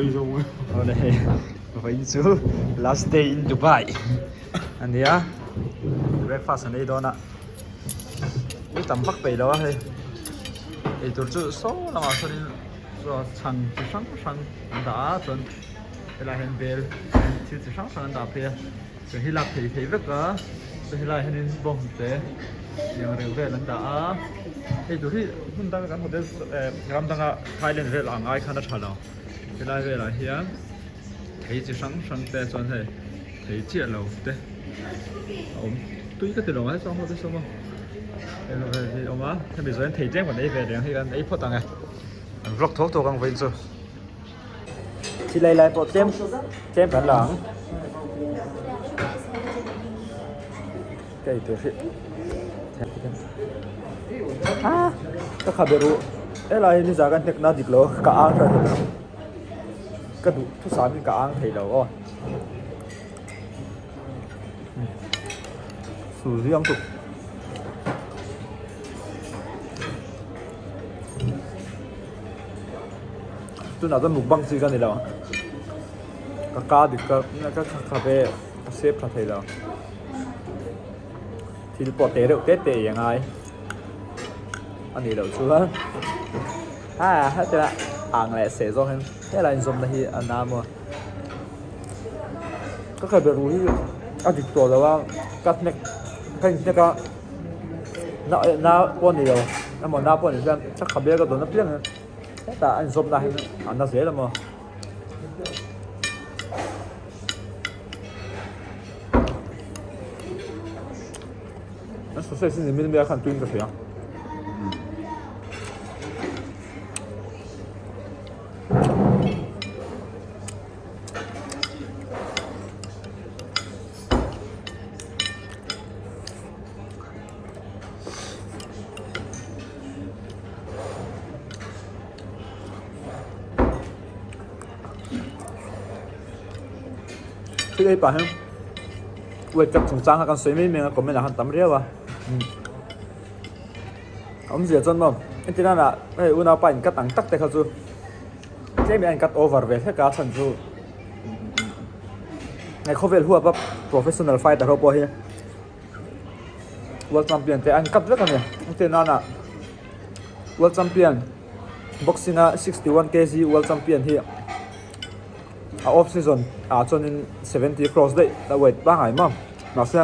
Sawi zo mai. Awle hei vawiin chu last day in Dubai a nia breakfast an ei dawn a ui tam vak peih lo a hei eitur chu saw lamah sawnin chuan chhang chi hrang hrang an dah a chuan helaiah hian bel thil chi hrang hrang an dah phei a chuan hi lak thei thei vek a chuan helaiah hianin bawnghnute tiang reu vel an dah a hei tur hi hmun danga kan hotel eh ram danga Thailand vel ang ai khan a tha lo helai velah hian thei chi hrang hrang te chuan hei thei chiah lo te a awm tui ka ti lo mai chuan ho te saw maw hei vel hi a awm a hemi zawh hian thei tlem kan ei ve reng hi kan ei phawt ang e an vlog tho tawk ang vawiin chu. Thil ei lai pawh tlem tlem kan la ang ka ei tur hi ah ka kha ber u helai hi nizan ka hnek na dik lo ka ang hran lo ka duh thusam in ka ang thei lo aw su riang tuk. Tunah chuan mukbang chi ka ni lo ka ka dik ka ka kha ve ka sep tha thei lo thil pawh te reuh te te ei a ngai a nih loh chuan ha heta ang leh seh zawng hian helai inzawmna hi a na maw ka kha ber hi a dik tawh lo a ka hnek ka inhnek a. Na na pawh a ni lo emaw na pawh a ni hian ka khabe ka dawn apiang hian hetah a inzawm na hian a na zel emaw an sausage hi nimin vel khan tuiin ka hria. Thil ei pah hian weight cut chungchang kha kan sawi mai mai ang a comment ah khan tam riau a awmzia chuan maw entir nana hei unaupa in cut ang tak te kha chu tlem in a in cut over ve hlek a chhan chu. Hei khawvel huap a professional fighter ho pawh hi world champion te an cut vek a ni heti nana world champion boxing a 61 kg world champion hi a off season ah chuanin 70 cross daih a weight pangngai maw mahse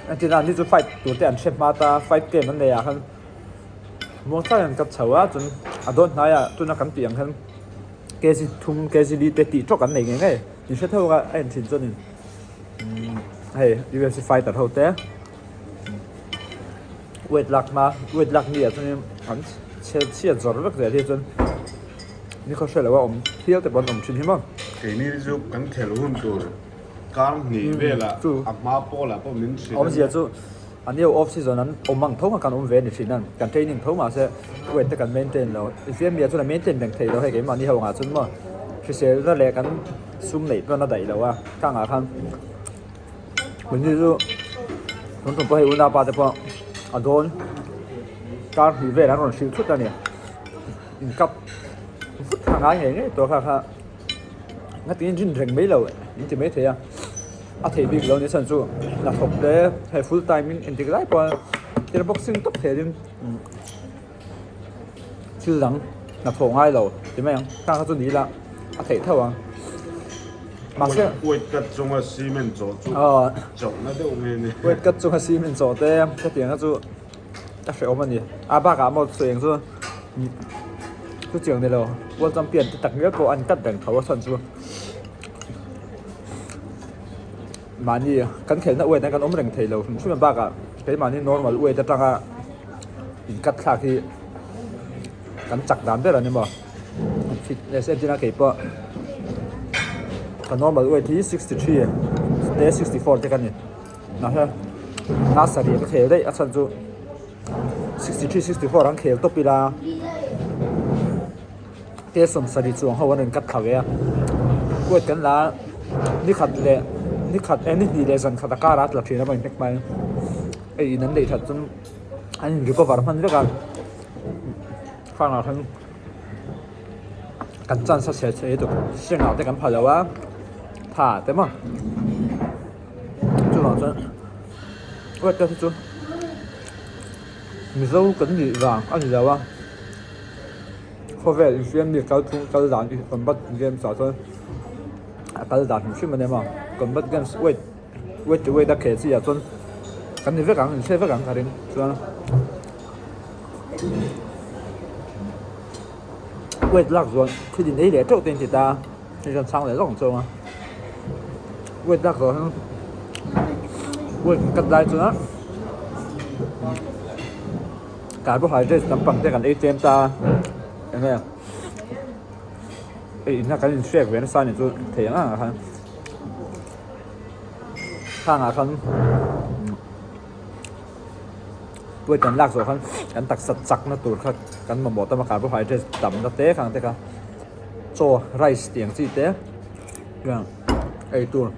heti nan hi chu fight tur te an hre hma ta fight game an nei ah khan Muangchang in ka chho a chuan a dawn hnaiah tuna kan tih ang hian kg thum kg li te tih tawk an nei ngei ngei in hre theuh a a en thin chuanin umm hei UFC fighter ho te weight lak hma weight lak ni ah chuanin an chhe chhiat zawr vek zel hi chuan nikhaw hre lo a awm hial te pawh an awm thin hi maw. Keini chu kan khelh hun tur kar hnih velah a hma pawlah pawh min hrilh a nia. Awmzia chu. A nio off season an awm ang tho kha kan awm ve a ni thin a, kan training tho mahse weight te kan maintain lo, Fiamia chuan a maintain reng thei lo hei keimahni ho angah chuan maw hriselna leh kan sum neih pawn a daih lo a, khangah khan Hmuni chu tun tum pawh hei unaupa te pawh a dawn kar hnih vel an rawn hrilh thut a ni, in cup vut kha ngai ngei ngei tawh kha kha ngatin rin reng mai lo in ti maithei a. A theih bik lo ni chhan chu hnathawk te hei full time in entik lai pawh thil boxing tawp thei in thil dang hnathawh ngai lo ti mai ang khang kha chu ni ila a theih tho ang mahse weight cut chunga cement chawh chu chawhna deuh nge ni weight cut chunga cement chawh te hetiang kha chu a hrehawm a ni a bakah maw sawi ang chu chutiang ni lo world champion te tak ngial pawh an cut reng tho a chhan chu. Mahni kan khelhna weight ah kan awm reng thei lo hrim hrim a bakah keimahni normal weight atanga in cut thlak hi kan chak dan ber a ni maw fitness entir a keipawh ka normal weight hi 63 te 64 te ka ni mahse nursery ka khel daih a chhan chu 63 64 an khel tawp ila. Te 70 chuang ho an rawn cut thla ve a kuat kan la a ni khat leh ni khat eh ni hnih leh zan khat a kar a tla thin a maw inhnek hma in hei in an neih that chuan an in recover hman vek a khangah khan. Kan chance a chhe thei lutuk hringah te kan pha lo a tha te maw chuvang chuan weight te chu mizo kan nih vang a ni lo a khawvel infiam mi kal phung kal dan hi combat games ah chuan a kal dan hrim hrim a nia maw combat games weight weight to weight a khel chi ah chuan kan ni vek ang in hre vek ang ka ring chuan. Weight lak zuan thil in ei leh teuh te in ti ta hei chuan chhang leh lawk ang chuang a weight lak zawh hian weight cut lai chuan carbohydrates lampang te kan ei tlem ta eng nge ei inna kan inhrek ve nasa a nih chu thei ang ang ah khan khang ah khan. Puai kan lak zawh khan kan taksa chakna tur kha kan mamawh tam a carbohydrates tamna te khang te kha chaw rice tih ang chi te hian ei tur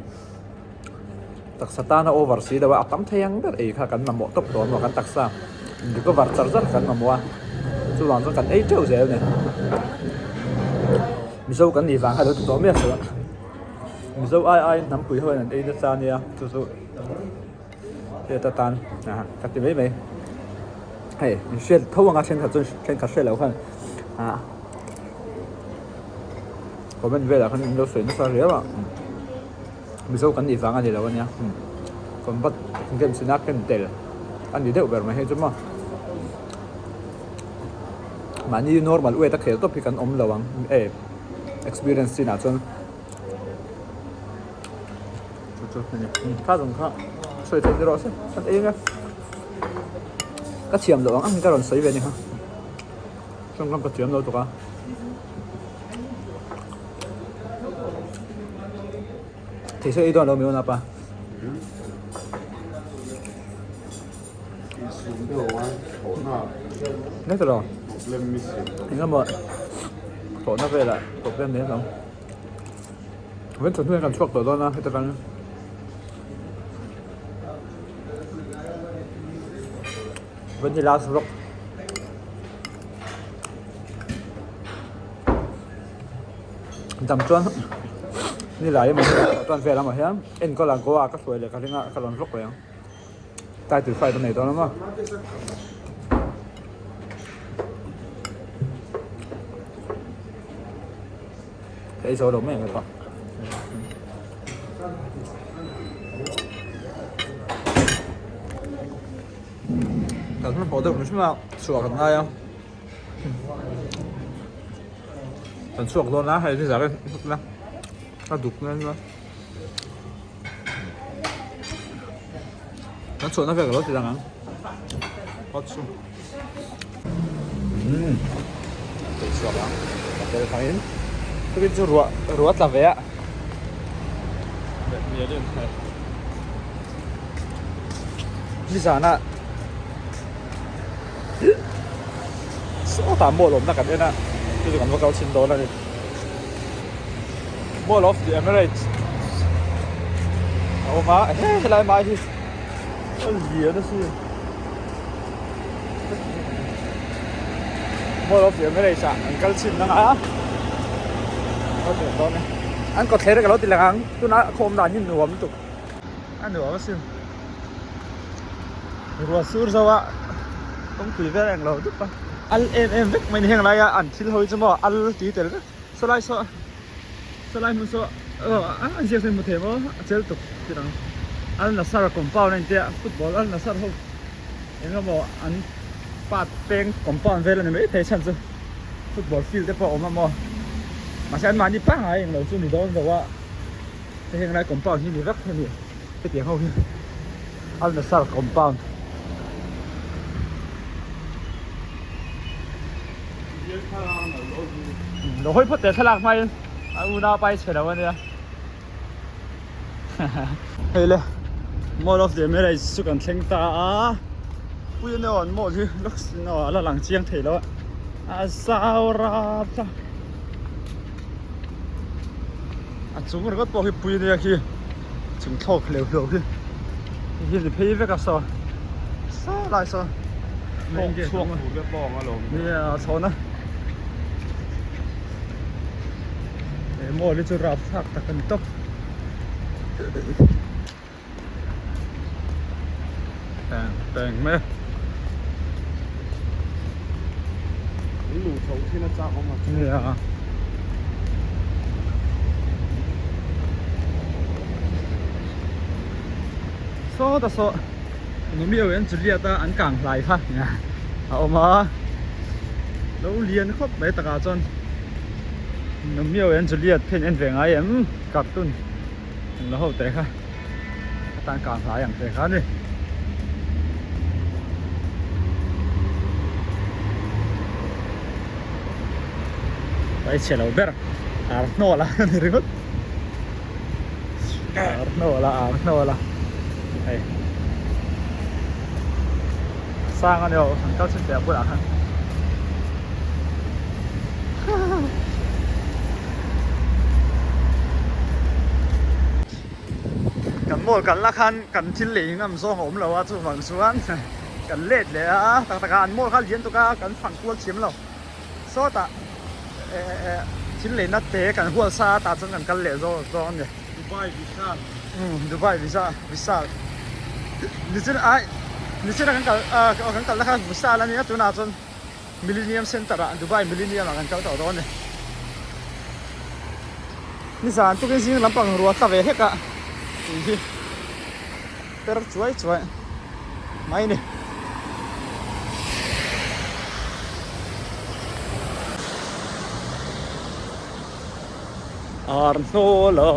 taksa tana over si lo a a tam thei ang ber ei kha kan mamawh tawp tawh a kan taksa recover char char kan mamawh a chuvang chuan kan ei teuh zel a ni mizo kan nih vang kha lo ti tawh miah suh a mizo ai aiin hnampui ho hian an ei nasa ania chu chu. Hriat atan ah ka ti mai mai hei in hriat tho anga thenkhat chuan thenkhat hriat loh khan ah comment velah khan in lo sawi nasa riau a mizo kan nih vang a ni lo ania combat games ina ken tel a ni deuh ber mai hei chu maw mahni normal weight a khel tawp hi kan awm lo ang e experience chinah chuan. Chu chu a ni kha zawng kha sawi theih ni rawh se kan ei anga ka thiam loh ang ang ka rawn sawi ve a ni kha tawngkam ka thiam lo tuk a thei sawi ei dawn lo mi unapa engemaw thlawhna velah problem nei ang. Kan chawhnu hian kan chhuak tawh dawn a heta tang Vanilla last vlog dam chuan nilai emaw chuan vel emaw hian enkawl ang goa ka hruai leh ka ring a ka rawn vlog leh ang title fight a nei dawn a maw. Ka ei zo lo mai ang epa. Kan hmanhmawh deuh hrim hrim a, chhuah kan ngai a. Kan chhuak dawn a, hei nizar a a duk na nia. Kan chhuahna vel ka lo ti lang ang. Hot chu. Umm tui chhuak ang ka tel phangin tukin chu ruah ruah tla ve a nizana sawtah mall awmna kan en a chu chu kan va kal chhin dawn a ni mall of the Emirates a awm a helai mai hi a lian a sin. Mall of the Emirates ah an kal chhin ang a an kawt thler ka lo ti lang ang tuna a khawm dan hi nuam lutuk a nuam asin ruah sur zo a kawngpui vel englo dup a al em em vek mai ni heng laia an thil hawi chu maw al ti tel vek sawlai saw sawlai hmun saw aw an ziak saw hmu thei maw a chel tuk ti ang Al Nassr compound a intia football Al Nassr ho. Eng emaw an part peng compound vel a ni mai thei chhan chu football field te pawh a awm a maw mahse an mahni pangngai englo chu ni dawn lo a hei heng lai compound hi ni vek a ni hetiang ho hi Al Nassr compound. Lo hawi phawt teh thlalak hmain a unau pa hi chhe lo a nia. Hei le Mall of the Emirates chu kan thleng ta a pui a nia an mall hi a la lang chiang thei lo a a zau rap a a chung ringawt pawh hi pui a nia khi chung thlawk hleuh hleuh hi hi ni phei vek a saw saw lai saw chhuak tur te pawh ang alawm nia chhawn a. He mall hi chu rapthlak tak a ni tawp. Peng peng mai a. An luh chhoh thin a chak awm a. Nia. Saw ta saw Romeo and Juliet a an kang hlai kha a awm a lo lian khawp mai takah chuan Romeo and Juliet phei an en ve ngai em cartoon an la ho teh kha a tan kang hlai ang teh kha a ni. Vai chhe lo ber ar hnawl a ni ringawt. Ar hnawl a ar hnawl a hei sang a ni aw an kal chhin teh a bulah khan kan mall kal na khan kan thil lei ngam zawng a awm lo a chuvang chuan kan let leh a tak tak a an mall kha lian tuk a kan fang kual thiam lo. Sawtah eh thil leina te kan hual sa a tah chuan kan kal leh zawk zawk a ni. Dubai Vishal. Umm Dubai Visa Vishal. Nichin ai nichin a kan kal ah kan kalna kha Vishal a nia tunah chuan Millennium Center ah Dubai Millennium ah kan kal tawh dawn a ni. Nizan tukin zing lampang ruah tla ve hlek a tui hi per chuai chuai mai a ni. Ar hnawl a.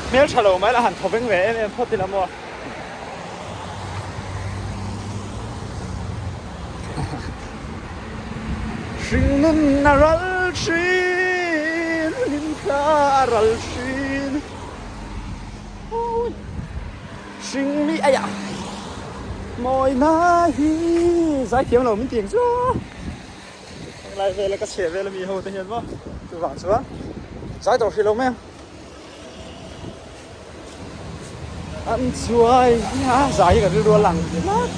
Hmel tha lo mai la han thaw veng ve em em phawt ila maw. Hringnun a ral thin, hlimthla a ral thin. Hringmi aia mawina hi zaithiam lo min ti ang chu a. Helai vela ka chheh vel ami ho te hian maw chuvang chuan zai tawh hrih lo mai ang. An chuai a zai hi ka rilru a lang tlat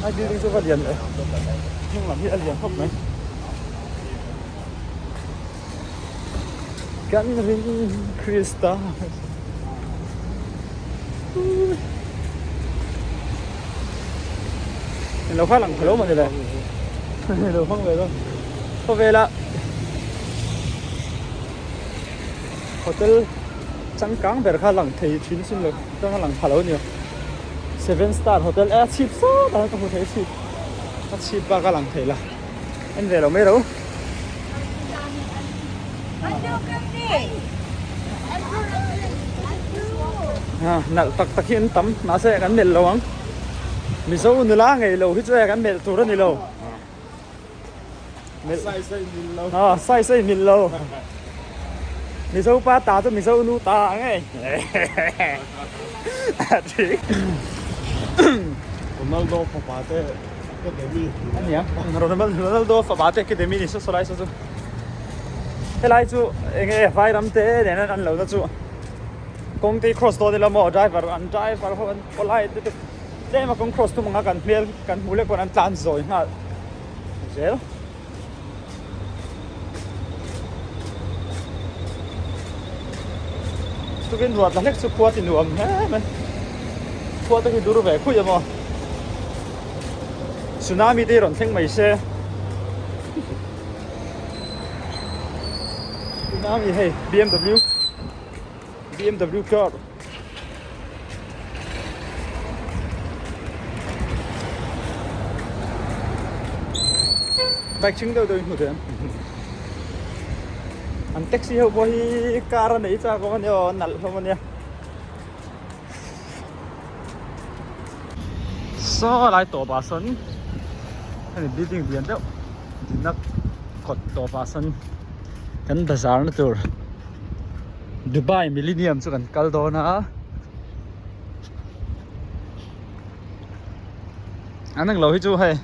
a building chu va lian leh hnung lam hi a lian khawp mai. Kan ring Krista Lo kha lang phalo mawni le Lo hmang ve dawn Khawvela Hotel changkang ber kha lang thei thin sin lo chuan a lang phalo a ni Seven star hotel e a chhip sawt a ka hmu thei a chhip a chhip bak a lang thei la en ve lo mai ro. Nalh tak tak hi an tam mahse kan melh lo ang Mizo nula ngei lo hi chu e kan melh tur a ni lo. Aw sai sai mil lo Mizo pa ta chu Mizo nu ta ang e Ronaldo fapa te academy ania Ronaldo fapa te academy ni saw saw lai saw chu helai chu enge vairam te nen an lo na chu kawng te cross dawn ila maw driver an driver ho an polite lutuk Tlem a kawng cross tum anga kan hmel kan hmuh lek pawn an tlan zawi nghal zel. Tukin ruat la hlek chu khua ti nuam hle mai. Khua te hi dur ve khuih a maw. Tsunami te hi rawn thleng mai se. Tsunami hei BMW BMW car. Bike chhing deuh deuh in hmu thei ang an taxi ho pawh hi car a nei chak awm ania aw a nalh hlawm ania saw lai tawp ah sawn hemi building lian deuh dinna kawt tawp ah sawn kan bazar na tur. Dubai Millennium chu kan kal dawn a an ang lo hi chu hei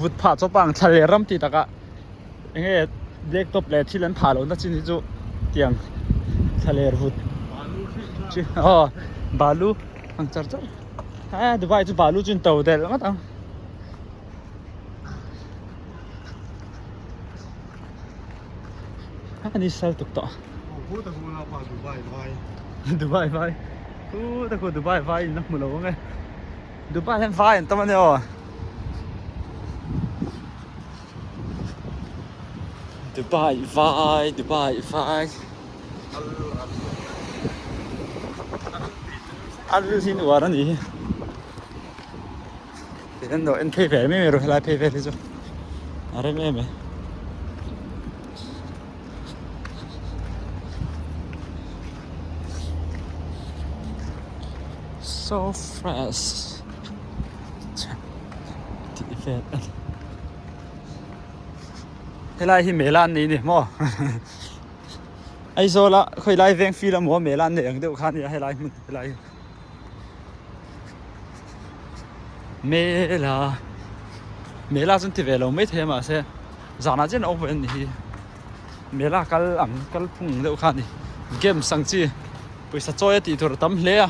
vut phah chawp ang thla leh ram tih takah eng nge black top leh thil an phah loh na chin hi chu tiang thla leh vut. Aw balu ang char char a Dubai chu balu chu in to del ngawt ang. A ni sal tuk tawh. Dubai vai. Hu ta khu Dubai vai in la hmu lo ang e. Dubai hian vai an tam a nia aw. Dubai vai Dubai vai. Al hi nuar a ni hi. Tihian lo en phei ve mai mai ru helai phei vel hi chu a rem em e. So fresh tih vel a ni helai hi mela an nei a ni maw Aizawl a khawilai veng feel emaw mela an nei ang deuh kha a nia helai hmun helai hi. Mela Mela chu an ti ve lo maithei a mahse zanah chian a open a nih hi Mela kal ang kal phung ang deuh kha a ni games ang chi pawisa chawi a tih tur a tam hle a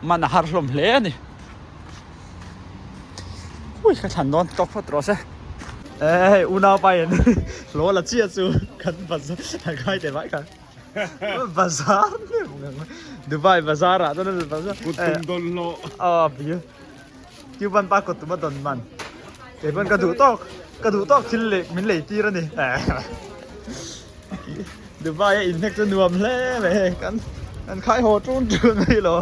man a har hlawm hle a ni ui ka thlan dawn tawk phawt rawh se eh unaupa in hlawl a chiah chu kan bazar a kai teh mai kha. Bazar Dubai bazar ah chuan bazar Kut tum dawn hlawh. Aw pi Cuban pa kut tum a dawn man. Kei pawn ka duh tawk ka duh tawk thil leh min lei tir a ni. Dubai a inhnek chu nuam hle mai hei kan kan khai haw tun tun mai lo.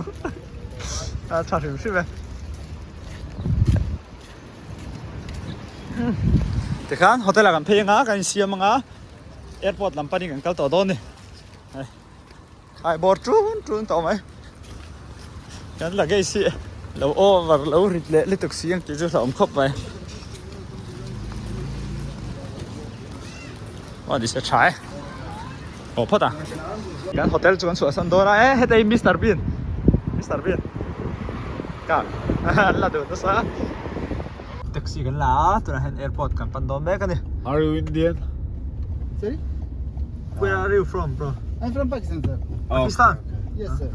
A tha hrim hrim e. Tikhan hotel ah kan phei anga kan insiam anga. Airport lam panin kan kal tawh dawn ni hei khai bawr tun tun tawh mai kan luggage hi lo over lo rit leh lutuk si ang tih chu hlauhawm khawp mai aw ni se tha e aw phawt a kan hotel chu kan chhuahsan dawn a e heta hi Mister Bean Mister Bean ka an la duh nasa Taxi kan la a tunah hian airport kan pan dawn mek a ni. Are you Indian? Sorry? Where are you from bro? I'm from Pakistan sir. Pakistan? Yes sir.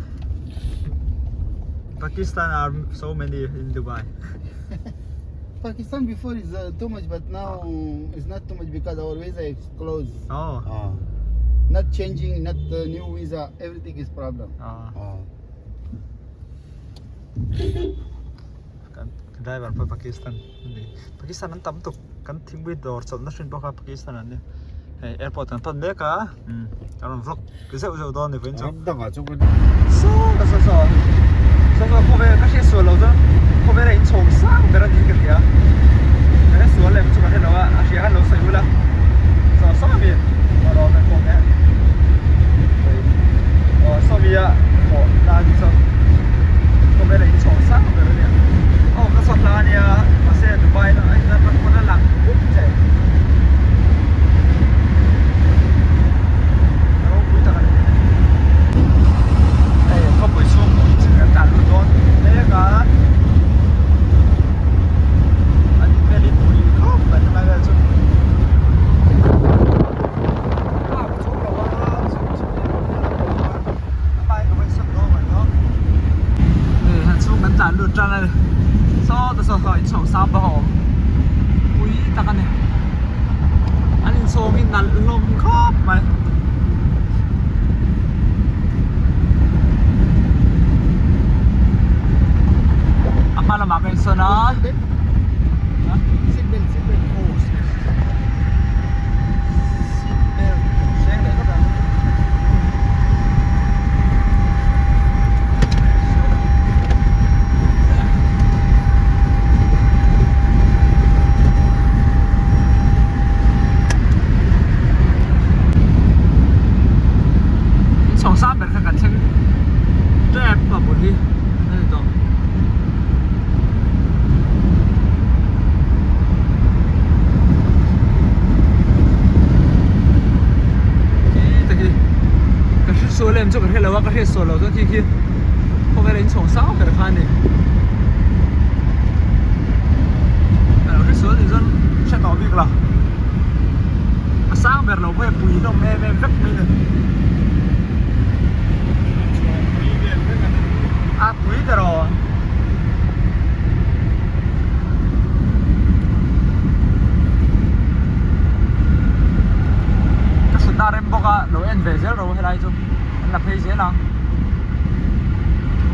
Pakistan are so many in Dubai. Pakistan before is uh, too much but now it's not too much because our visa is closed. Oh. Ah. Not changing, not uh, new visa, everything is problem. Ah. Ah. Kan driver pawh Pakistan a ni Pakistan an tam tuk kan thingpui dawr chawlhna hrin pawh kha Pakistan an ni hei airport kan pan mek a umm ka rawn vlog zeuh zeuh dawn a ni vawiin chu saw saw saw saw saw khawvel ka hriat sual lo chuan khawvel a inchhawm sang ber a niin ka hria ka hre sual lem chu ka hre lo a a hria khan lo sawi ula saw saw a mi aw aw sawmi a thawh na a ni chuan khawvel a inchhawm sang ber a nia aw ka saw hla a nia mahse Dubai lamah hian ram pawn a lang vut che a ropui tak a ni hei khawpui chhung kan tlan lut dawn mek a an invel in pui khawp mai helai vel chu. Chhung kan tlan lut tang a ni saw ta saw saw inchhawng sang pawh a awm pui tak a ni an inchhawng hi nalh hlawm khawp mai. A hma lamah ka insawn a. Seat belt, seat belt. Inchhawng sang ber kha kan thleng tep a bul hi a ni tawh. Khi ta khi ka hre sual em chu ka hre lo a ka hriat sual lo chuan khi khi khawvel a inchhawng sang ber kha a ni ka lo hre sual nih chuan hre tawh bik lo a sang ber lo pawh hi a pui hlawm em em vek mai a ni.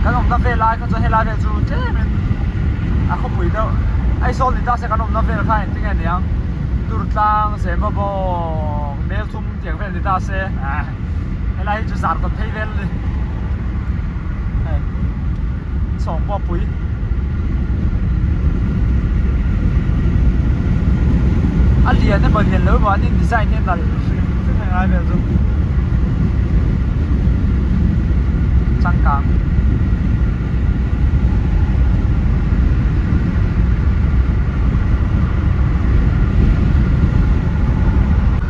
Kan awmna vel lai kha chuan helai vel chu tlemin a khawpui deuh Aizawl ni ta se kan awmna vel kha engtin nge niang Durtlang, Zemabawk, Melthum tiang vel ni ta se helai hi chu zar kawt phei vel a ni hei chhawng pawh a pui. A lian emaw lian lo emaw an in design hi a nalh hrim hrim helai vel chu. Changkang.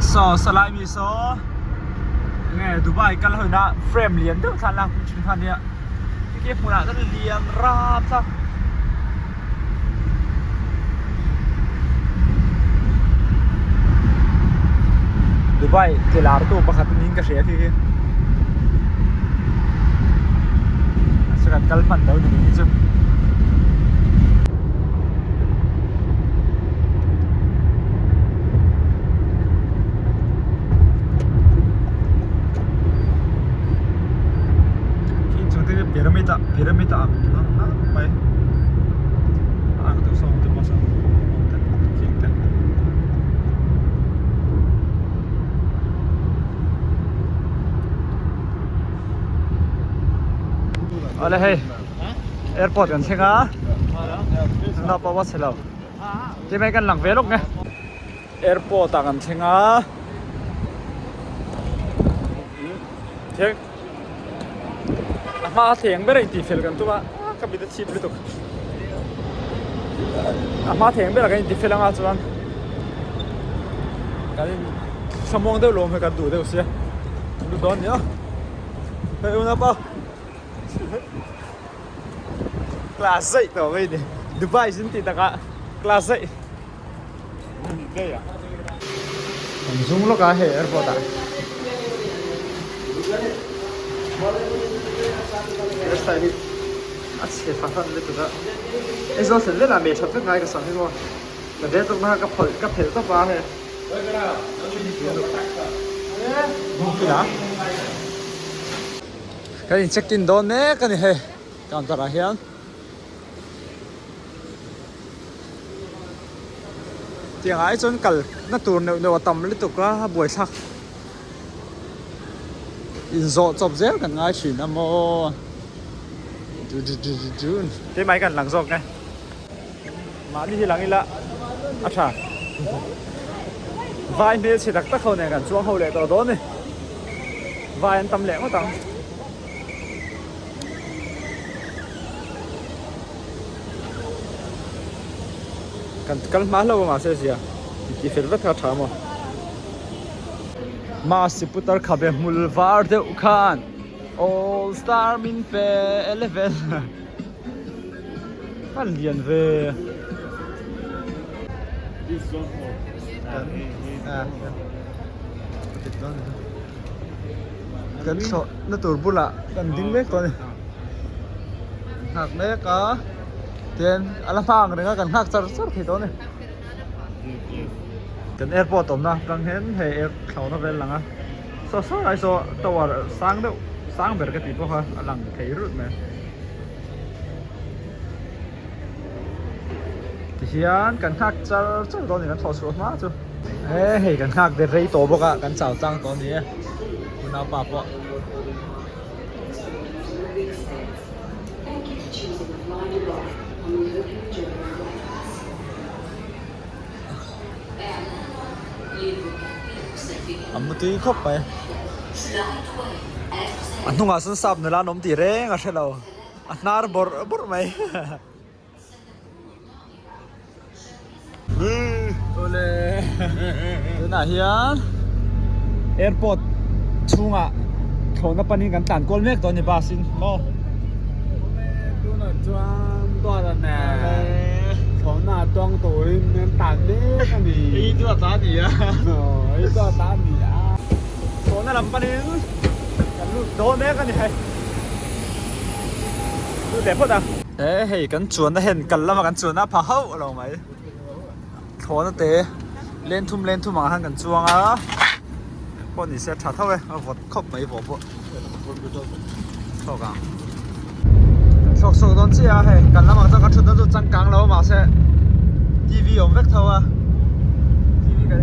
Saw saw lai mi saw nge Dubai kal hawina frame lian deuh thlan lak pui thin kha nia tikhi hmunah chuan lian rap thlak. Dubai ti lar tu pakhat niin ka hria khi khi a kan kal hman lo ni hi chu. Khi chung te khi pyramid ah pyramid ah ang ang mai a ang deuh sawm te pawh sawn awm te thing te. Awle hei airport kan thleng a tunah pawh a chhe lo ti mai kan lang ve lawk nge airport ah kan thleng a theng a hma thleng ber a intih fel kan tum a ka mit a chhip lutuk a hma thleng ber ah kan intih fel anga chuan kan in thlamuang deuh lawm hi kan duh deuh sia kan lut dawn nia hei unaupa class zaih tawh mai ni Dubai zin tih takah class zaih. Kan zung lawk a hei airport ah. A chhe fahran lutuk a. Aizawl thlen velah mei that vek ngai ka sam hi maw. Ka ve tawp na ka phawlh ka phelh tawp a hei. Kan in check in dawn mek a ni hei counter ah hian. Tiang ah hi chuan kal na tur neuh neuh a tam lutuk a a buaithlak inzawh chawp zel kan ngai thin a maw du du du du du keimah hi kan lang zawk nge mahni hi lang ila a tha vai hmelchhe tak tak ho nen kan chuang ho leh tawh dawn a ni vai an tam leh ngawt ang. Kan kal hma hlauh a mahse zia tih fel vek kha a tha maw. Masi putar khabe hmul var deuh khan all star min pe 11 a lian ve. Kan thlawh na tur bulah kan ding mek tawh a ni nghak mek a tian a la hma ang reng a kan nghak char char thei tawh a ni kan airport awmna atang hian hei air thlawhna vel lang a saw saw lai saw tower sang deuh sang ber ka tih pawh kha a lang thei rut mai tihian kan nghak char char dawn a ni kan thlawh chhuah hma chu. He hei kan nghak der rei tawh bawk a kan chau tlang tawh a ni e unaupa pawh. A mutui khawp mai a hnungah sawn sap nula an awm tih reng a hre lo a hnar bawrh bawrh mai. Awle tunah hian airport chhungah thlawhna panin kan tlan kual mek tawh a ni bus in maw tunah chuan dawt a nen thlawhna a tuang turin an tlan mek a ni hei chu a ta a ni a hei chu a ta a ni a thlawhna lam panin kan lut dawn mek a ni hei lut leh phawt ang. E hei kan chuanna hen kal lama kan chuanna a pha hauh lo mai thlawhna te len thum len thum ang khan kan chuang a pawh ni se a tha tho e a vawt khawp mai vawh pawh thlawk ang. Thlawk chhuak dawn chiah a hei kan lamah chuan kan thutna chu changkang lo mahse TV awm vek tho a TV kan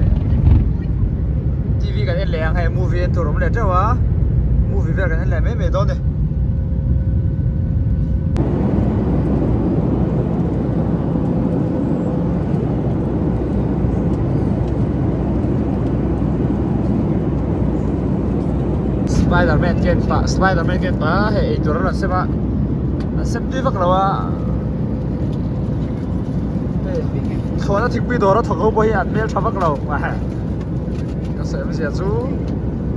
TV kan en leh ang hei movie en tur awm leh teuh a movie vel kan en leh mai mai dawn a ni. Spiderman ken pah Spiderman ken pah a hei eitur a rawn sem a an sem tui vak lo a hei thlawhna thingpui dawr a thawk ho pawh hi an hmel tha vak lo ka sawi awmzia chu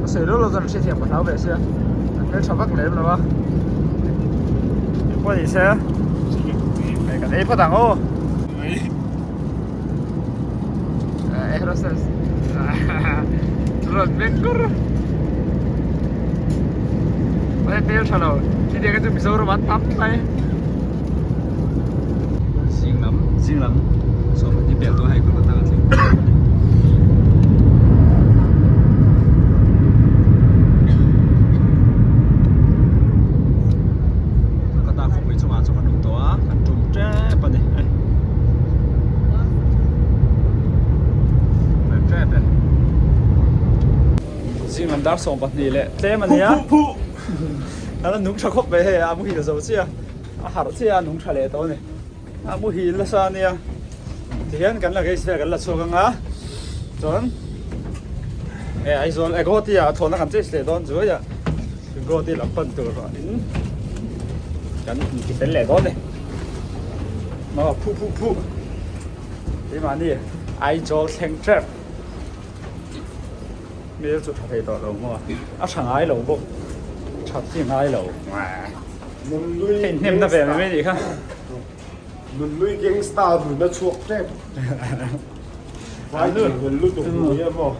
ka sawi lawk lawk chuan an hrethiam ka hlau ve sia an hmel tha vak lem lo a engpawh ni se hei kan ei phawt ang aw. Aerospace rawn meng kur Mahse hmel tha lo thil te chu Mizoram an tam mai Zing lam zing lam sawmhnih pel tawh hei Kolkata ka thleng Kolkata khawpui chungah chuan kan awm tawh a kan tum tep a ni. Zing lam dar 12 leh tlem a nia a la nung tha khawp mai hei a muhil zo chiah a harh chiah a nung tha leh tawh a ni a muhil nasa a nia tihian kan la race vel kan la chhuak anga chuan eh Aizawl eh Guwahati ah thlawhna kan chase leh dawn chu hei Guwahati lam pan tur in kan inti fel leh dawn a ni. Maw phu phu phu keimahni Aizawl thleng tep hmel chu tha thei tawh lo maw a tha ngai lo bawk that hi ngai lo hei hnem na ve mai mai nih kha Nunhlui gangsta nuna chhuak tep vai tih lutuk hmui a maw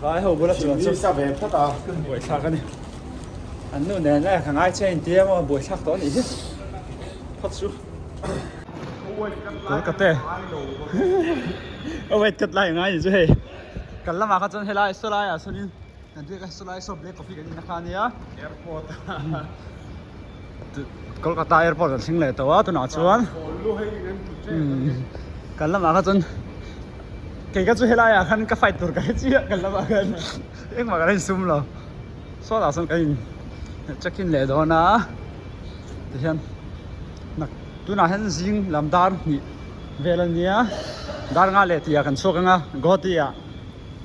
vai ho bula chuan chu sa ve phawt a buaithlak a ni an nu nen e ka ngai che intia maw buaithlak tawh a nih hi phawt chu Kolkata a wait cut lai ngai ni chu hei kan lamah kha chuan helai sawlai ah sawnin kan biak a sawlai saw black coffee kan in na kha ania airport Kolkata airport kan thleng leh tawh a tunah chuan kan lamah kha chuan kei kha chu helai ah khan ka fight tur ka hre chiah kan lamah khan engmah kan insum lo sawtah sawn kan in check in leh dawn a tihian nak tunah hian zing lam dar hnih vel a nia dar nga leh tih ah kan chhuak anga Guwahati ah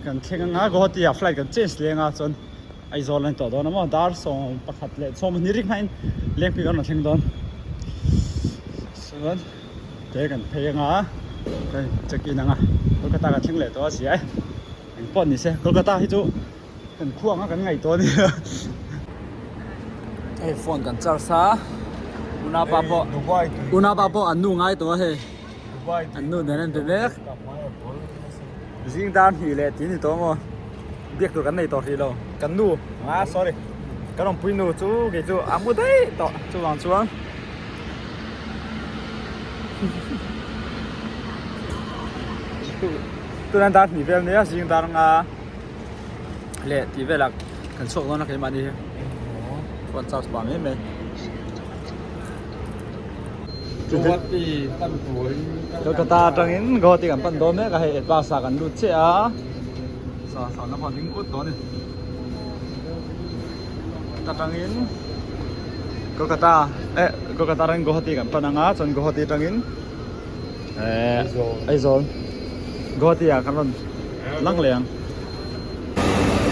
kan thleng anga Guwahati ah flight kan change leng a chuan Aizawl a ni tawh dawn a maw dar 11 leh 12 rik hmain lengpui kan rawn thleng dawn chuan te kan phei anga kan check in anga Kolkata kan thleng leh tawh a si ai engpawh ni se Kolkata hi chu kan khua anga kan ngaih tawh a ni hei phone kan charge a unapa pawh unapa pawh an nu ngai tawh a hei an nu nen an be mek zing dar hnih leh tih a ni tawh maw biak tur kan nei tawh hrih lo kan nu ah sorry kan awmpui nu chu kei chu a mu daih tawh chuvang chuan tuna dar hnih vel nia zing dar anga leh tih velah kan chhuak dawn a keimahni hi phone charge pah mai mai. Kolkata atangin Guwahati kan pan dawn mek a hei advance ah kan lut chiah a sa sahna pawh a ding ut tawh a ni atangin Kolkata eh Kolkata atangin Guwahati kan pan anga chuan Guwahati atangin eh Aizawl Guwahati ah kan rawn lang leh ang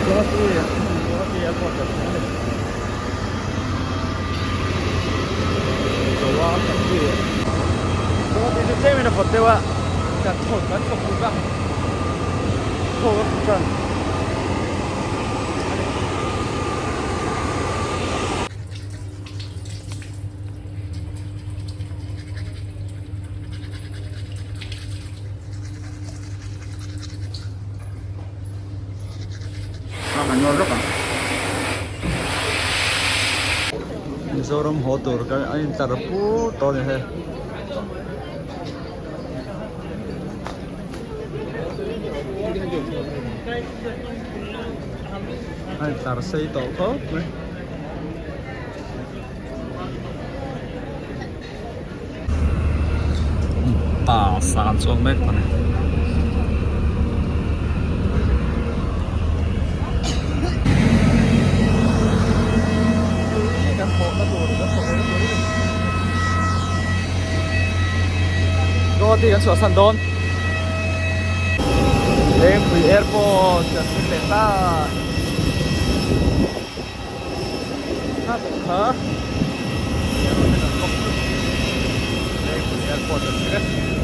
Guwahati Guwahati airport kan thleng a ni. Goa country Guwahati chu tlem in a vawt deuh a kan thawk kan thawk lut a thawk a kut tan Mizoram haw tur ka a intlar pur tawh a ni hei. A intlar sei tawh khawp mai. Bus ah kan chuang mek tawh a ni. Guwahati kan chhuahsan dawn. Lengpui airport kan thleng leh ta. Kha Lengpui airport kan thleng e.